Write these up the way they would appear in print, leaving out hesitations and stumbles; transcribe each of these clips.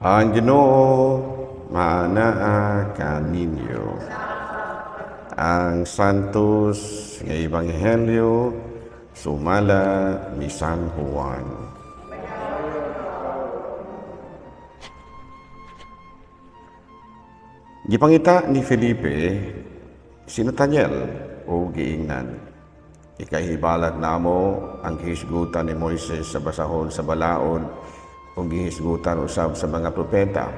Ang Ginoo maanaa kaninyo. Ang Santos nga Ebanghelyo sumala ni San Juan. Gipangita ni Felipe si Nathaniel o giingnan, "Ikahibalag namo ang gihisgutan ni Moises sa basahon sa balaod ug gihisgutan usab sa mga propeta.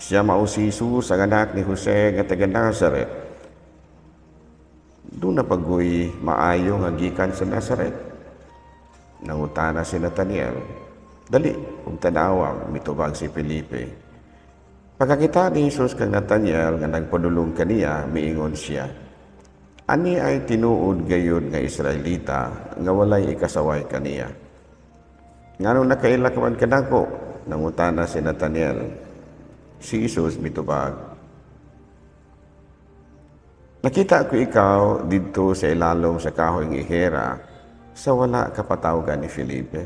Siya mao si Jesus, ang anak ni Jose nga taga Nazaret. Duna pa guy maayo nga gikan sa Nazaret?" Nangutana si Nathaniel. "Dali, ug tan-awa," mitubag si Felipe. Pagkakita ni Jesus kang Nathaniel nga nagpadulong kaniya, miingon siya, "Ani ay tinuod gayud nga Israelita nga walay ikasaway kaniya." "Ngano nakaila ka man kanako?" nangutana si Nathaniel. Si Jesus mitubag, "Nakita ko ikaw didto sa ilalom sa kahoy ng ihera sa wala ka patawgan ni Felipe."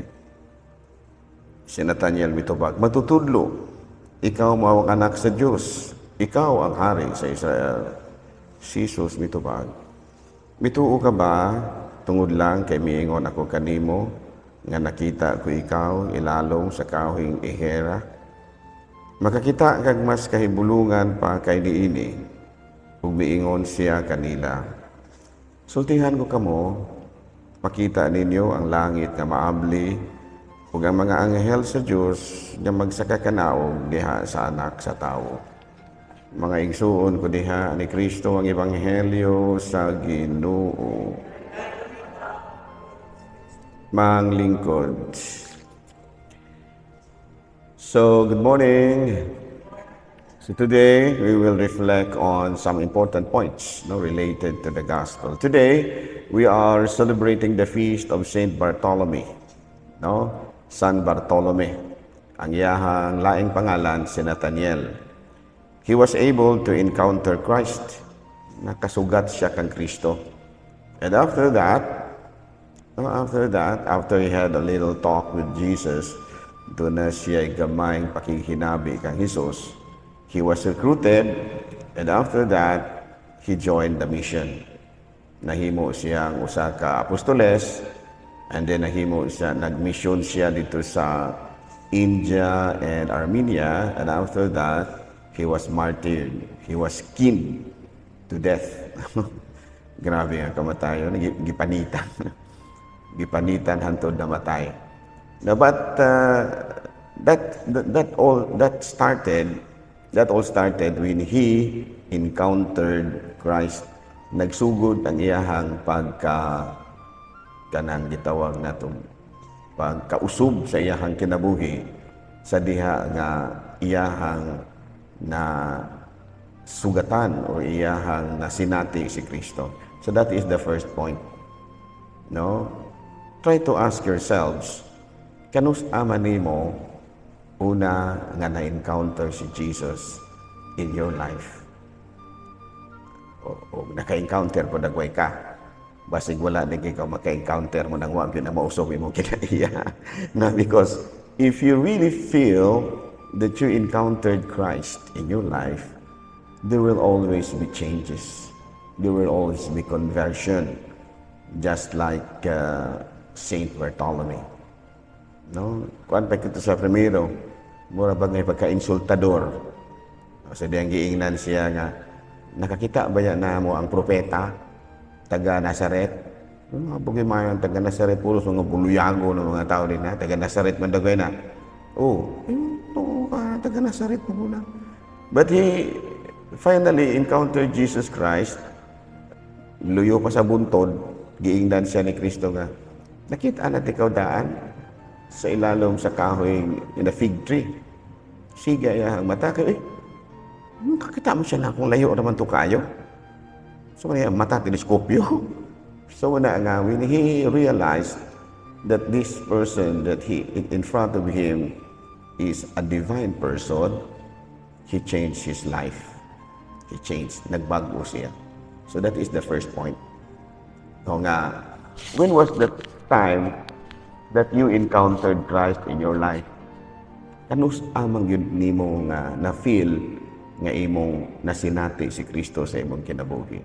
Si Nathaniel mitubag, "Matutudlo, ikaw mao ang anak sa Dios, ikaw ang hari sa Israel." Si Jesus mitubag, "Mituo ka ba tungod lang kay miingon ako kanimo nga nakita ko ikaw ilalom sa kahoy ng ihera? Makakita kag mas kahibulungan pa kay niini." Ug miingon siya kanila, "Sultihan ko kamo, makita ninyo ang langit nga maabli ug ang mga anghel sa Dios nga magsaka-kanaog diha sa Anak sa Tawo." Mga igsuon ko diha ni Kristo, ang ebanghelyo sa Ginoo. Manglingkod. So, good morning. So today we will reflect on some important points, no, related to the gospel. Today we are celebrating the feast of Saint Bartholomew, no? San Bartolome. Ang iyahang laing pangalan si Nathaniel. He was able to encounter Christ. Nakasugat siya kang Kristo. And after that, no, after that, after he had a little talk with Jesus, duna siya gamayng pakighinabi kang Jesus. He was recruited, and after that, he joined the mission. Nahimo siyang usa ka apostoles, and then nahimo siya, nag-mission siya didto sa India and Armenia, and after that, he was martyred. He was skinned to death. Grabe ang kamatayon, gipanitan. Gipanitan hantod namatay. No, but that all started when he encountered Christ. Nagsugod ang iyahang pagka kanang gitawag natong pagkausub sa iyahang kinabuhi sa diha nga iyahang na sugatan o iyahang nasinati si Kristo. So that is the first point. No? Try to ask yourselves, kanus ama nimo una nga na-encounter si Jesus in your life? O naka-encounter po dagway ka. Basig wala na ikaw maka-encounter mo nang wag yun na mausog imong kinaiya. Na because if you really feel that you encountered Christ in your life, there will always be changes. There will always be conversion, just like Saint Bartholomew. No? Kuan pa kito sa primero, mura ba nga pagka-insultador. So diyang giingnan siya nga, "Nakakita ba yan na mo ang propeta, taga Nazaret?" Mga bugay mga taga Nazaret, puros mga buluyago ng mga tao din na, taga Nazaret man dagway na. Oh, ito ka, taga Nazaret mo na. But he finally encountered Jesus Christ, luyo pa sa buntod, giingnan siya ni Kristo nga, "Nakita na ikaw daan sa ilalom sa kahoy, in the fig tree." Siga iya ang mata kay, eh, kakita mo siya na kung layo naman to kayo. So, ang mata, teleskopyo. So, na nga, when he realized that this person that he in front of him is a divine person, he changed his life. He changed. Nagbago siya. So that is the first point. So nga, when was the time that you encountered Christ in your life? Kanus-a man gyud nimo nga na-feel nga imong nasinati si Kristo sa imong kinabuhi?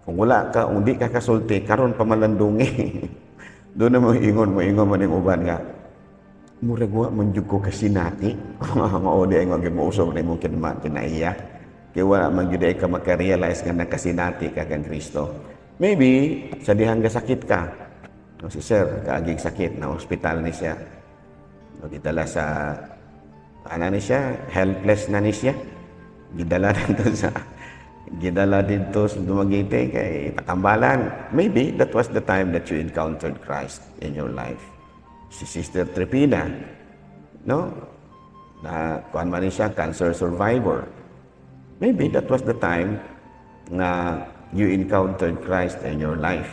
Kung wala ka, kung di ka kasulti, karon pa malandungi. Doon na mo ingon man yung uban nga, murag wa man jud ko kasinati. Mao di ay nga mausob na imong kinaiya. Kaya wala man jud ay ka maka-realize nga nakasinati ka kang Kristo. Maybe, sa dihang gasakit ka, no, si Sir, kaaging sakit, na hospital ni siya. No, gidala sa, ano ni siya, helpless na ni siya. Gidala dito sa Dumaguete kay patambalan. Maybe that was the time that you encountered Christ in your life. Si Sister Tripina, no? Na kuan man ni siya, cancer survivor. Maybe that was the time na you encountered Christ in your life.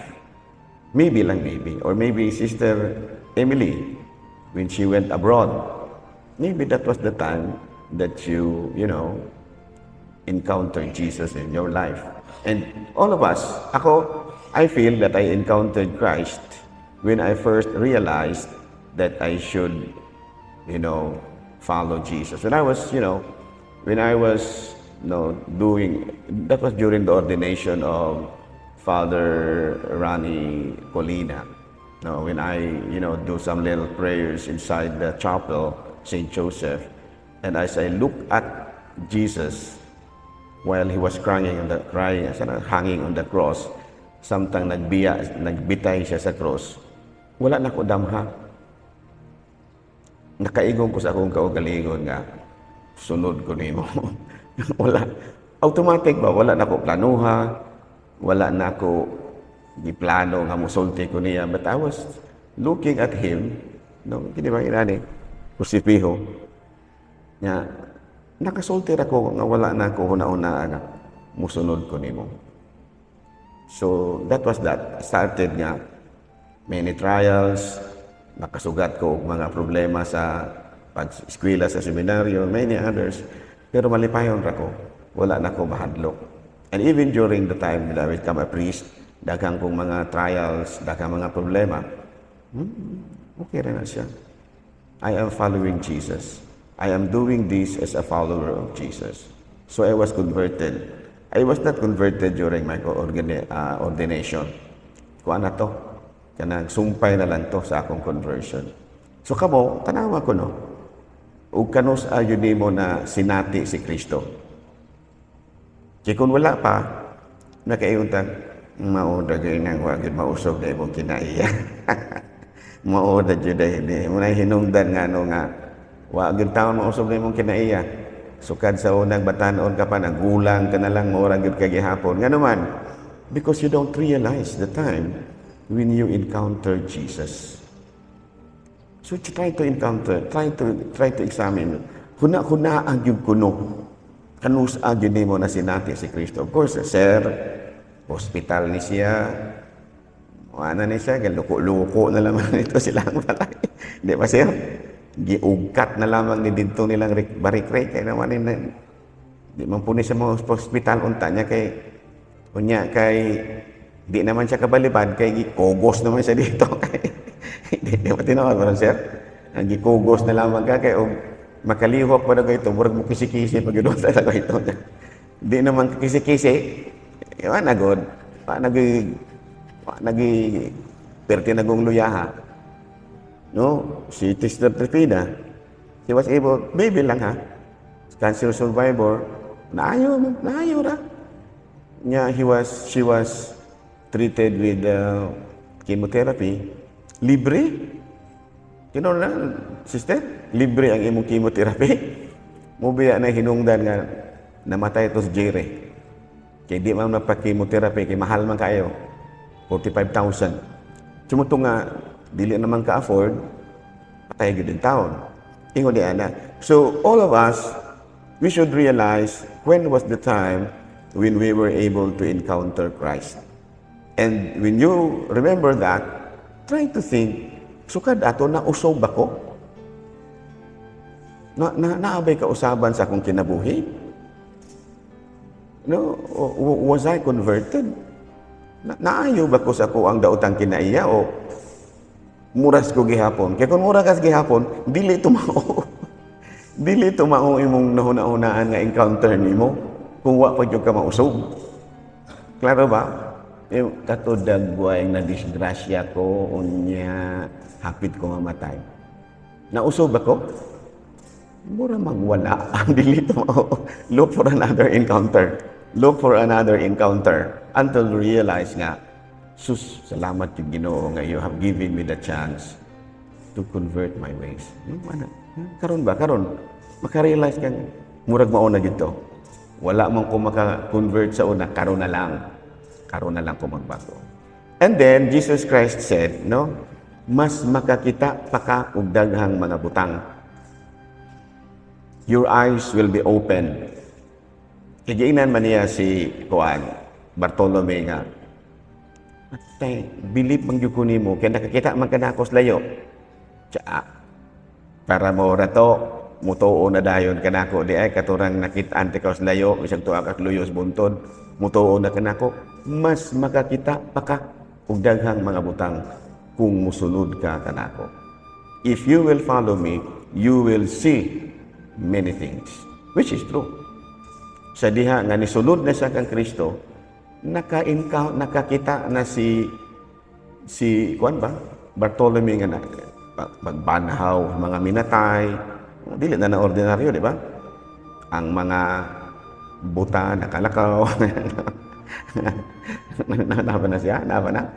Maybe lang, maybe. Or maybe Sister Emily, when she went abroad, maybe that was the time that you encountered Jesus in your life. And all of us, ako, I feel that I encountered Christ when I first realized that I should follow Jesus. When I was doing, that was during the ordination of Father Ronnie Colina. No, when I do some little prayers inside the chapel, St. Joseph, and as I look at Jesus while he was crying, hanging on the cross, samtang nagbiya, nagbitay siya sa cross, wala na ko damha. Nakaingon ko sa akong kaugalingon nga, "Sunod ko nimo." Wala. Automatic ba? Wala na ko planuha, wala na ko giplano nga musulti ko niya. But I was looking at him, no, kini ba inani, krusipiho, nga, nakasulti ra ko nga wala na ko huna-huna nga musunod ko nimo. So, that was that. Started nga, many trials, nakasugat ko og mga problema sa pag-eskwela sa seminaryo, many others. Pero malipayon ra ko. Wala na ko mahadlok. And even during the time that I become a priest, daghang kong mga trials, daghang mga problema, okay ra na siya. I am following Jesus. I am doing this as a follower of Jesus. So I was converted. I was not converted during my ordination. Kuan na to. Kanang sumpay na lang to sa akong conversion. So kamo, tanawa ko, no. Ug kanus-a gyud nimo na sinati si Kristo? Kay kung wala pa, nakaingon ta, mao ra gyud nang wa gyud mausog na imong kinaiya. Mao ra gyud ay ni mo na hinungdan nga ano nga wa gyud taon mausog na imong kinaiya. Sukad sa unang batanon ka pa, nagulang ka na lang, mao ra gyud ka gihapon. Ngano man? Because you don't realize the time when you encounter Jesus. So try to encounter, try to examine. Huna-huna ang gyud kuno. Kanus-a gyud nimo na sinati si Kristo? Of course, sir, hospital ni siya. Wala ni siya, galuko-luko na lamang nito silang balay. Di ba, sir? Giugkat na lamang ni didto nilang barikre kay naman ni di man po ni siya mo hospital unta niya kay unya kay di naman siya kabalibad kay gikogos naman siya dito kay di ba tinuod ba, sir? Ang gikogos na lamang ka kay og makalihok pa na ito, murag mo kisi-kisi pag yun sa ito. Di naman kisi-kisi, wa na god, wa nag perti nagong luyaha. No, si Sister Trifina, she was able, baby lang ha, cancer survivor, naayo, naayo ra. Nya, she was treated with chemotherapy, libre. Tinuod na, sister, libre ang imong chemotherapy. Mubiya na hinungdan nga namatay to si Jerry. Kay di man napa-chemotherapy, kay mahal man kayo. 45,000. Sumuto nga, dili naman ka-afford, patay gyud din taon. Ingon di ana. So, all of us, we should realize when was the time when we were able to encounter Christ. And when you remember that, try to think, sukad ato na usob ako? Na naabay kausaban sa akong kinabuhi? No, was I converted? Naayo ba ko sa ako ang daotang kinaiya o muras ko gihapon? Kaya kung mura kas gihapon, dili ito mao. Dili to mao imong nahuna-hunaan nga encounter nimo kung wa pa jud ka mausog. Klaro ba? Eh, kato dagway na disgrasya ko, unya hapit ko mamatay. Nausob ako? Mura magwala. Ang dili to mao. Look for another encounter. Look for another encounter until you realize nga, "Sus, salamat yung Ginoo nga you have given me the chance to convert my ways." Ano? Karon ba? Karon makarealize ka nga, murag mao na dito. Wala man ko maka-convert sa una, karon na lang. Karon na lang ko magbago. And then, Jesus Christ said, no, mas makakita pa ka og daghang mga butang. Your eyes will be open. Kaya man niya si Juan, Bartolome nga, "Atay, believe man gyud ko nimo kay nakakita man ka nako sa layo. Tsaa. Para mo ra to, mutuo na dayon kanako di ay katurang nakit-an ti ka sa layo, bisag tuwa ka luyos buntod, mutuo na kanako, mas makakita pa ka og daghang mga butang kung musunod ka kanako. If you will follow me, you will see many things." Which is true. Sa diha nga nisunod na siya kang Kristo, naka nakakita na si si kuan ba? Bartolome nga na pagbanhaw mga minatay, dili na na ordinaryo, di ba? Ang mga buta nakalakaw. Napa na siya? Napa na?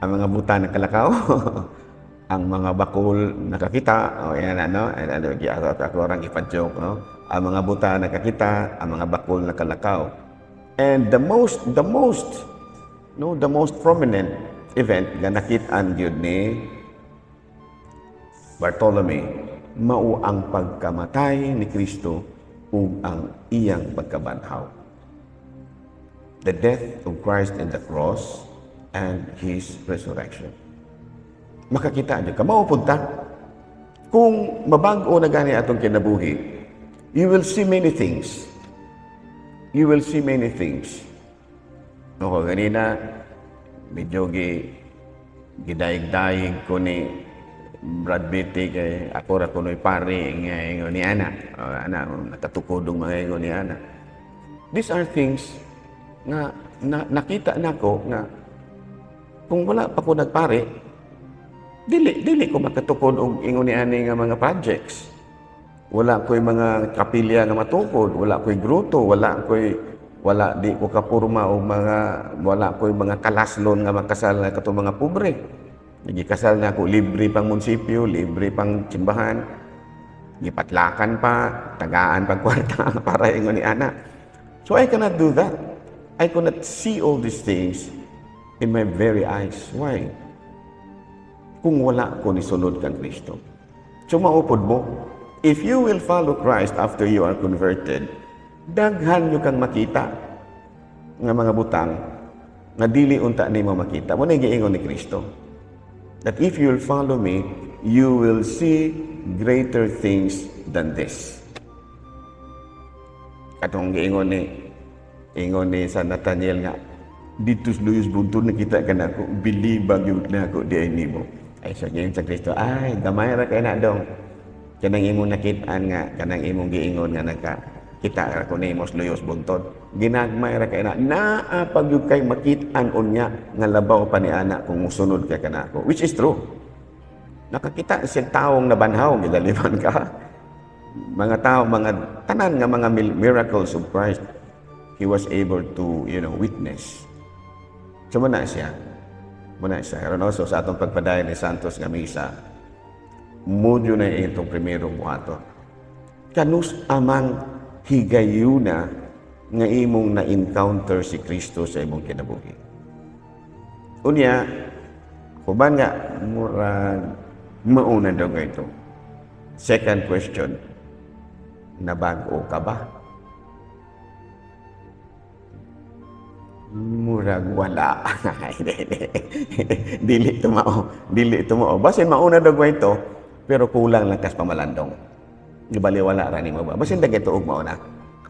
Ang mga buta nakalakaw. Ang mga bakul nakakita. O yan ano, ano, ako, ako orang ipa-joke, no? Ang mga buta nakakita, ang mga bakul nakalakaw. And the most, no, the most prominent event nga nakit-an gyud ni Bartolome mao ang pagkamatay ni Kristo ug ang iyang pagkabanhaw. The death of Christ in the cross and His resurrection. Makakita niyo ka, mao pud ta. Kung mabag-o na gani atong kinabuhi, you will see many things. You will see many things. No, ganina, medyo gidayig-dayig ko ni Brad Beatty kay ako ra kuno'y pari nga ingon ni ana. O, ana, nakatukod og mga ingon ni ana. These are things nga na, nakita nako nga kung wala pa ko nagpari, dili dili ko makatukod og ingon ni ani nga mga projects. Wala ko'y mga kapilya nga matukod, wala ko'y gruto, wala ko'y wala di ko kapurma og mga wala ko'y mga kalaslon nga makasal na katong mga pobre. Gikasal na ako, libre pang munisipyo, libre pang simbahan, gipatlakan pa, tagaan pag kwarta para ingon ni ana. So I cannot do that. I cannot see all these things in my very eyes. Why? Kung wala ko nisunod kang Kristo. So mao pod mo, if you will follow Christ after you are converted, daghan nyo kang makita nga mga butang nga dili unta nimo makita. Mao na giingon ni Kristo. That if you will follow me, you will see greater things than this. Katong giingon ni ingon ni sa Nathaniel nga dito sa Luyos Buntod nakita ka na ako, believe gyud na ako di ay nimo. Ay sa giingon sa Kristo, "Ay gamay ra kay na dong. Kanang imong nakit-an nga kanang imong giingon nga naka kita ra ko nimo sa Luyos Buntod. Ginagmay ra kay na, naa pa gyud kay makit-an unya nga labaw pa ni ana kung musunod ka kanako." Which is true. Nakakita siya taong nabanhaw, gidaliman ka. Mga tao, mga tanan nga mga miracles of Christ, he was able to witness. So muna siya. Muna siya. Karon also sa atong pagpadayon ni Santos nga misa, mao na itong primerong buhaton. Kanus amang higayuna nga imong na-encounter si Kristo sa imong kinabuhi? Unya, kuban nga, murag mauna daw nga ito. Second question, nabago ka ba? Murag wala. Dili ito mao. Dili ito mao. Basin mauna daw ito, pero kulang lang kas pamalandong. Gibali wala ra nimo ba? Basin dagito og mao na.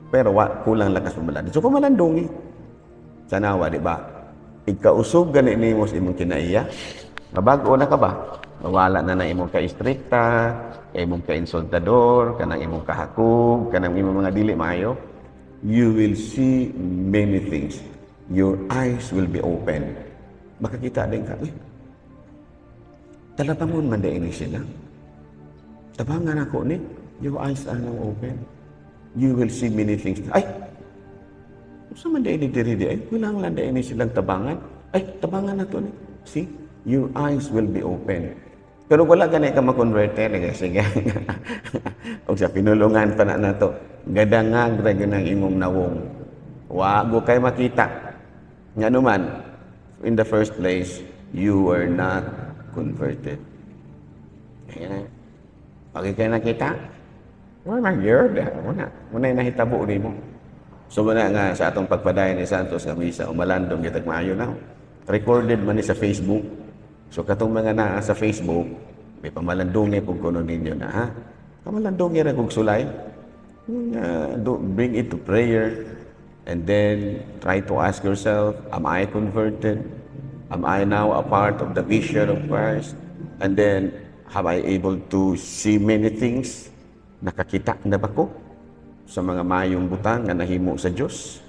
Pero wa, kulang lang kas pamalandong. So pamalandong eh. Sanawa, di ba? Ikausog gani nimo sa imong kinaiya. Mabago na ka ba? Mawala na na imong ka-istrikta, imong ka-insultador, kanang imong kahakog, kanang imong mga dili maayo. You will see many things. Your eyes will be open. Makakita din ka, "Uy, talabangon man ini sila. Tabangan ako ni." Your eyes are now open. You will see many things. "Ay, unsa man diay ni diri di ay? Kulang lang diay ni silang tabangan. Ay, tabangan na to ni." See? Your eyes will be open. Pero wala gani ka ma-convert eh, sige. Og sa pinulungan pa na nato, gadangag ra gyud ang imong nawong. Wa go kay makita. Ngano man, in the first place, you were not converted. Ayan. Pag kay nakita, wala gyud. Wala. Wala nahitabo nimo. So muna nga sa atong pagpadayon ni Santos nga misa, umalandong kitag maayo na. Recorded man ni sa Facebook. So katong mga naa sa Facebook, may pamalandungi pug kuno ninyo na ha. Pamalandungi ra kog sulay. Do, bring it to prayer and then try to ask yourself, "Am I converted? Am I now a part of the vision of Christ? And then, have I able to see many things? Nakakita na ba ko sa mga mayong butang nga nahimo sa Dios?"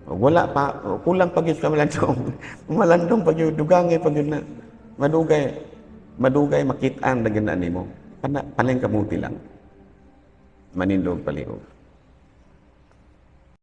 Wala pa, kulang pa gyud ka malandong. Malandong pa gyud, dugangi pa gyud na. Madugay, madugay makit-an na gyud na nimo. Pana, paleng kamuti lang. Manindog palihog.